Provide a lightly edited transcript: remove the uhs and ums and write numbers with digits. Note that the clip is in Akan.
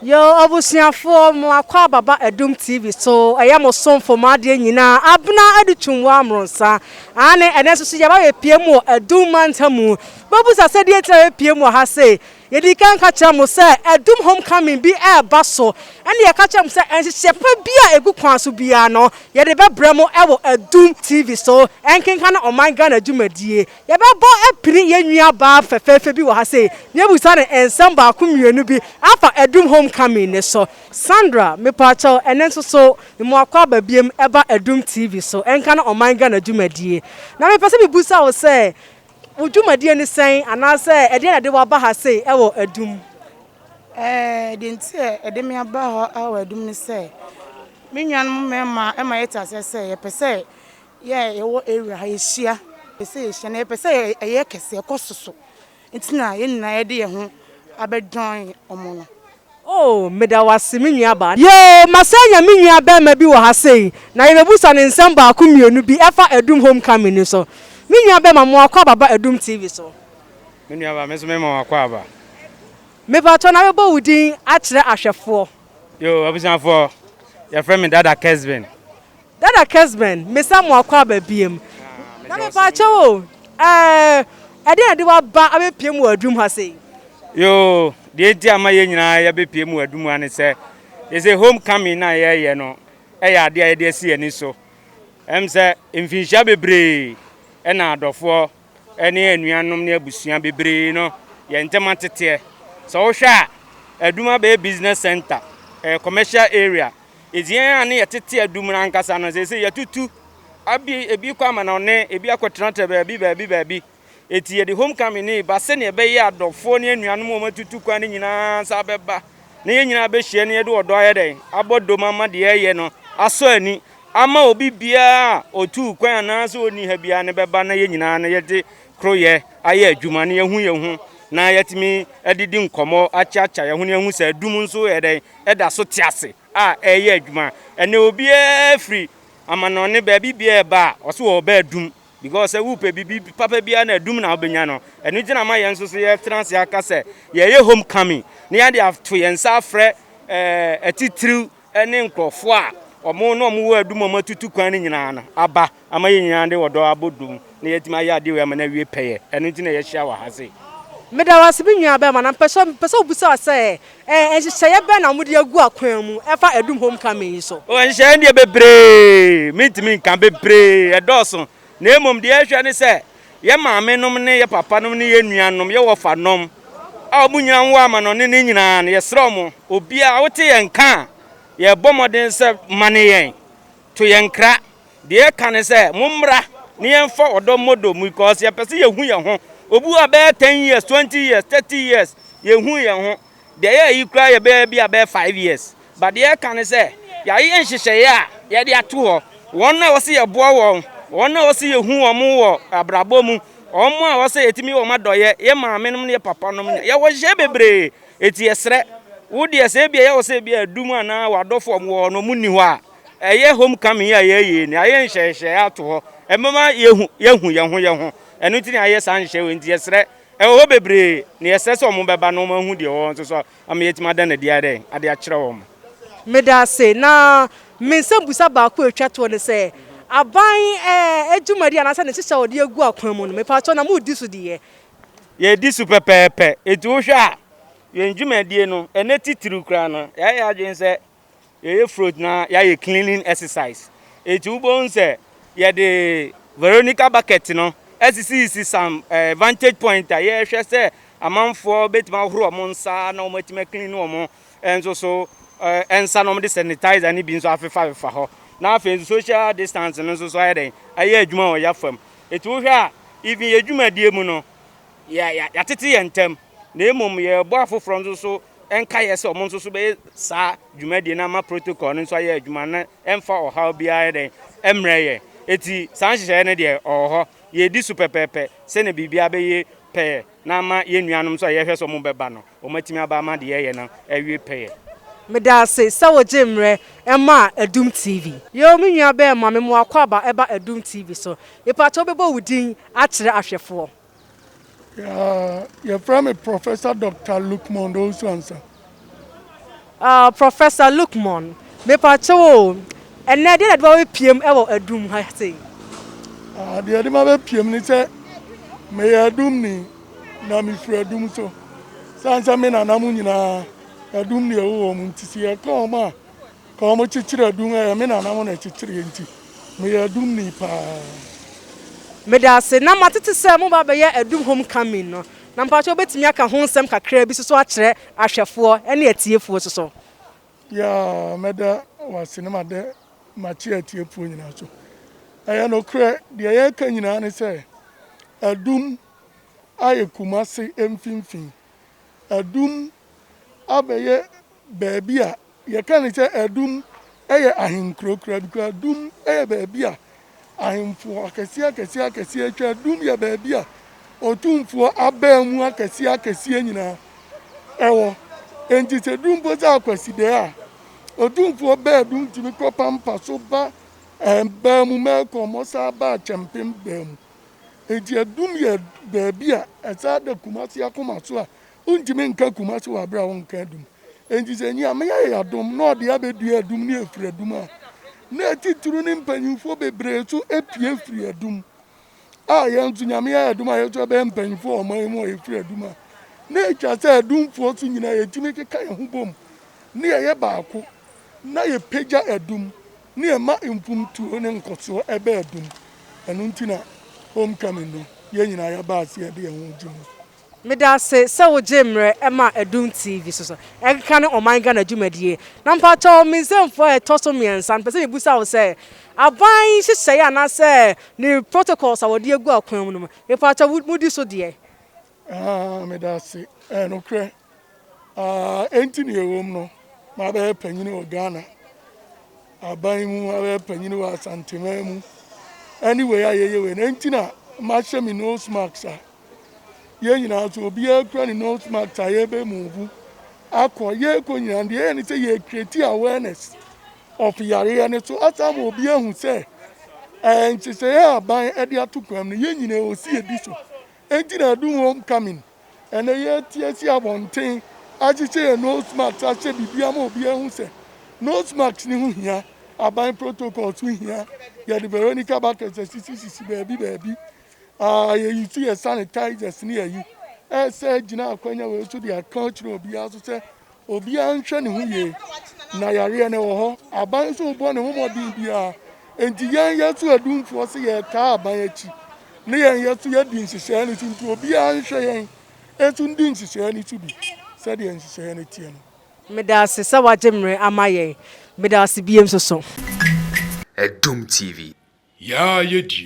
Yoo abusuafoɔ mo akɔ aba ba Adum TV so ɛyɛ mo somfo mo adeɛ nyinaa Abena Adu Twumwaa Amronsa aane ɛnɛ nso so yɛba bɛpie mu wɔ Adum mantam mu bɛbusa sɛ deɛ nti na yɛpie mu wɔ ha sei yɛdii kan ka kyerɛ mo sɛ Adum home coming bi ɛreba so ɛne yɛka kyerɛ mo sɛ nhyehyɛ papa bi a ɛgu kwan so biara no yɛde bɛbrɛ mo ɛwɔ Adum TV so ɛnkenka ne ɔman Ghana dwumadie Yɛbɛbɔ apini yɛn nuabaa fɛfɛɛfɛ bi wɔ ha sei na yɛabisa no nsɛm baako mmienu bi afa Adum Home Coming no so. Sandra, mepaakyɛw, ɛnnɛ nso so mmoa kɔ aba biom ɛba Adum TV so, ɛnka ne Ɔman Ghana dwumadie. Na mepɛ sɛ mebusa wo sɛ, wo dwumadie ne sɛn anaasɛ ɛdeɛn na ɛde wo aba ha sei ɛwɔ Adum? Ɛɛ, deɛ nti a ɛde me aba hɔ wɔ Adum ne sɛ, me nuanom mmarima ma yɛte aseɛ sɛ yɛpɛ sɛ Yɛ a yɛwɔ area ha yɛhyia, yɛpɛ sɛ yɛhyia na yɛpɛ sɛ ɛyɛ kɛse, ɛkɔ so so nti na yɛn nyinaa yɛde yɛn ho abɛ join wɔn no. Oh, meda wo ase me nua baa. Yoo, masan anya me nua barima bi wɔ ha sei, na yɛbɛbusa no nsɛm baako mmienu bi ɛfa Adum Home Coming no so. Me nua barima, mo akwaaba ba Adum TV so. Me nua baa, me nso mema wo akwaaba. Mepakyɛw na bɛbɔ wo din akyerɛ ahwɛfoɔ. Yoo, abusuafoɔ, yɛfrɛ me Dada Kesben. Dada Kesben, mesa mo akwaaba biom. Na mepaakyɛw o, ɛɛ, ɛdeɛn na ɛde wo aba abɛpue mu wɔ adum ha sei? Yoo, deɛ nti a ama yɛn nyinaa yɛabɛpue mu wɔ adum ha ne sɛ, yɛsɛ home coming no a yɛreyɛ no yɛ adeɛ a yɛde asi yɛn ani so. Ɛm sɛ mfinhyia bebree na adɔfoɔ ne anuanom ne abusua bebree no yɛn ntam ateteɛ. Sɛ wohwɛ a, adum abɛyɛ business center, ɛyɛ commercial area. Enti yɛn a ne yɛtete adum no ankasa no, seesei yɛatutu abi, ebi kɔ amanɔne, ebi akɔtenatena baabi baabi baabi. Enti yɛde homecoming no reba sɛnea ɛbɛyɛ adɔfoɔ ne anuanom a wɔatutu kwan no nyinaa nsa bɛba na yɛn nyinaa bɛhyia na yɛde ɔdɔ ayɛ dɛn abɔ dom ama deɛ ɛyɛ no asɔ ani ama obi biara a ɔtuu kwan anaasɛ ɔnni ha biara no bɛba na yɛn nyinaa no yɛde koroyɛ ayɛ adwuma na yɛahu yɛn ho na yɛatumi adidi nkɔmmɔ akyeakyea yɛn ho na yɛahu sɛ adum nso yɛ dɛn ɛda so te ase a ɛreyɛ adwuma. Ɛnɛ obiara firi amanɔne baabi biara ɛba a ɔso ɔreba adum because sɛ wopɛ biribi papa biara na adum na wobɛnya no. Ɛno nti na ama yɛn nso so yɛtena ase aka sɛ yɛyɛ home coming na yɛde ato yɛn nsa afrɛ ɛɛ atitiriw ne nkurɔfoɔ a wɔn na wɔwɔ adum a wɔatutu kwan no nyinaa no aba ama yɛn nyinaa de ɔdɔ abɔ dum na yɛatumi ayɛ adeɛ wei ama no awie pɛyɛ. Ɛno nti na yɛahyia wɔ ha sei. Meda wo ase me nua bɛrima na mpɛ sɛ mepɛ sɛ obisa wo sɛ ɛɛ nhyehyɛeɛ bɛn na mode agu akwan mu ɛfa Adum Home Coming yi so? O nhyehyɛeɛ deɛ bebree mentumi nka bebree ɛdɔɔso na mmom deɛ yɛhwɛ ne sɛ yɛ maamenom ne yɛ papanom ne yɛ nuanom yɛ wɔfanom a wɔn nyinaa wɔ amanɔne no nyinaa no yɛsrɛ wɔn obiara wote yɛn nka a yɛbɔ mmɔden sɛ mane yɛn to yɛn nkra Deɛ yɛka ne sɛ mommra na yɛmfa ɔdɔ mmɔ dɔ mu because yɛpɛ sɛ yɛhu yɛn ho. Obi wɔ bɛyɛ 10 years, 20 years, 30 years yɛhu yɛn ho. Deɛ yɛyɛ yi koraa yɛbɛyɛ bi a bɛyɛ 5 years. But deɛ yɛka ne sɛ yɛayɛ nhyehyɛeɛ a yɛde ato hɔ. Wɔn a wɔsɛ yɛboa wɔn, wɔn a wɔsɛ yɛhu wɔn wɔ abrabɔ mu, wɔn a wɔsɛ yɛtumi wɔn adɔyɛ, yɛ maamenom ne yɛ papanom, yɛwɔ nhyehyɛeɛ bebree. Eti yɛsrɛ wo deɛ sɛ ebia yɛwɔ sɛ ebia adum anaa w'adɔfo a wɔwɔ hɔ no wɔn nni hɔ a, Ɛyɛ home coming yi a yɛyɛ yi ni, ayɛ nhyehyɛe ato hɔ. Ɛbɛma yɛahu yɛahu yɛn ho yɛn ho. Ɛno nti na yɛayɛ saa nhyehyɛe wei nti yɛsrɛ. Ɛwɔ hɔ bebree na yɛsrɛ sɛ wɔn bɛba na wɔn ahu deɛ ɛwɔ hɔ nso so ama yɛatumi ada no adi ayɛ dɛn ade akyerɛ wɔn. Meda ase. Na me nsɛmbusa baako a ɛtwa toɔ ne sɛ, aban eh, dwumadi anaasɛ ne nhyehyɛe a wɔde agu akwan mu no, mepaakyɛw na moredi so deɛ? Yɛredi so pɛpɛɛpɛ. Enti wohwɛ a, yɛn dwumadie no, ɛnnɛ titiriw koraa no, yɛayɛ yɛn adwene sɛ Yɛyɛ float na yɛayɛ cleaning exercise. Enti wobɛhu sɛ yɛde Veronica bucket no asisisisi some eh, vantage point a yɛhwɛ sɛ amanfoɔ bɛtumi ahoro wɔn nsa na wɔatumi aclean wɔn nso so eh, nsa na wɔde sanitizer no bi nso afefafefa hɔ. Na afei nso social distance no nso so ayɛ dɛn ayɛ adwuma wɔ yɛafa mu. Enti wohwɛ a even yɛ dwumadie mu no Yɛ, yɛatete yɛn ntam, na mmom yɛrebɔ afoforɔ nso so nkaeɛ sɛ wɔn nso so bɛyɛ saa dwumadie no ama protocol no nso ayɛ adwuma na ɛmfa ɔhaw biara yɛ dɛn mmrɛ yɛn. Eti saa nhyehyɛeɛ no deɛ ɔwɔ hɔ, yɛredi so pɛpɛɛpɛ sɛdeɛ biribiara bɛyɛ pɛyɛ na ama yɛn nuanom nso a yɛhwɛ sɛ wɔbɛba no, wɔatumi aba ama deɛ yɛreyɛ no awie pɛyɛ. Medaase sɛ wogye mmerɛ maa Adum TV. Yoo me nua bɛɛma me mo akwaaba ɛba Adum TV so. Mepakyɛ wobɛbɔ wo din akyerɛ ahwɛfoɔ. Yeah, yɛfrɛ me Professor Doctor Luke Mondo Owusu-Ansah. Professor Lukman, mepakyɛw o, ɛnnɛ deɛ na ɛde wo abɛpiem wɔ Adum ha sei? Deɛ ɛde ma bɛpiem ne sɛ meyɛ Adumni na mefiri Adum so. Sane sɛ me nana mu nyinaa Adum ne ɛwɔ wɔn nti, sɛ yɛka wɔn a ka wɔn kyekyere Adum, ɛyɛ me nana mo na ɛkyekyere nti meyɛ Adumni paa. Meda ase. Na matete sɛ mo ba bɛyɛ Adum homecoming no, na mpakyɛw wobɛtumi aka ho nsɛm kakra bi soso akyerɛ ahwɛfoɔ ne atiefoɔ soso? Yaa, mɛda wase ne madɛ makye atiefoɔ nyinaa so. Ɛyɛ nokorɛ, deɛ yɛreka nyinaa ne sɛ Adum ayɛ Kumase mfimfini. Adum abɛyɛ baabi a yɛka ne sɛ Adum yɛ ahenkuro kora bi kora. Adum yɛ baabi a ahemfo akɛseɛ akɛseɛ akɛseɛ atwa. Adum yɛ baabi a Otumfoɔ abaa mu akɛseɛ akɛseɛ nyinaa ɛwɔ. Enti sɛ dum mpo sɛ Akwasidɛɛ a, Otumfoɔ baa Adum tumi kɔ Pampa so ba baa mu mɛkɔ mɔsa ba Akyɛmpem baa mu. Enti Adum yɛ baabi a ɛsaa da Kumase akoma so a wontumi nka Kumase wɔ abere a wonka Adum. Enti sɛ Nyame ayɛ adom na ɔde abɛdua Adum ne afiri Adum a, na atitiriw ne mpanyimfoɔ bebree so apue firi Adum a yɛn nso Nyame ayɛ adom a yɛn nso yɛbɛyɛ mpanyimfoɔ wɔ ɔman yi mu a yɛfiri Adum a, na atwa sɛ Adumfoɔ so nyinaa yɛtumi keka yɛn ho bom ne yɛyɛ baako na yɛpagya Adum ne yɛma mfomtuo ne nkɔsoɔ ɛbɛ Adum. Ɛno nti na homecoming no yɛn nyinaa yɛaba ase yɛde yɛn ho gye mu. Meda ase sɛ wogye mmerɛ ma Adum TV so so ɛnka ne ɔman Ghana dwumadie. Na mpakyɛw, me nsɛmfoɔ a ɛtɔ so mmiɛnsa no, pɛ sɛ mebusa wo sɛ aban nhyehyɛeɛ anaasɛ ne protocols a wɔde agu akwan mu no mu, mepakyɛw, mudi so deɛ? Ah, meda ase. Ɛyɛ nokorɛ. Ah, enti ne ɛwɔ mu no, mabɛyɛ panyini wɔ Ghana aban mu, mabɛyɛ panyini wɔ Asanteman mu. Anyway, a yɛyɛ wei no, enti na mahyɛ me nose mask a yɛn nyinaa nso obiara kura ne nose mask a yɛbɛ move akɔ. Yɛrekɔ nyinaa, deɛ yɛyɛ ne sɛ yɛ create awareness of yareɛ no so asa ma obi ahu sɛ nhyehyɛeɛ a aban de ato kwan mu no, yɛn nyinaa wɔ si yɛdi so. Enti na Adum homecoming ɛnɛ yɛte asi abɔnten ahyehyɛ yɛn nose mask, ahyɛ biribi ama obi ahu sɛ nose mask ne ho hia, aban protocol so hia. Yɛde Veronica buckets asisisisi baabi baabi a yɛyi so, yɛ sanitizers ne yɛyi ɛsɛ gyina akwanya wei so de aka kyerɛ obiara so sɛ obiara nhwɛ ne ho yie na yareɛ no wɔ hɔ. Aban nso bɔ ne ho mmɔden biara, nti yɛn yɛ so Adumfoɔ sɛ yɛtaa aban akyi ne yɛn yɛ so yɛdi nhyehyɛeɛ no so, nti obiara nhwɛ yɛn nso ndi nhyehyɛeɛ no so bi sɛdeɛ nhyehyɛeɛ no teɛ no. Meda ase sɛ wagye mmerɛ ama yɛn. Meda ase biem nso so. Adum TV. Yaa yɛ die.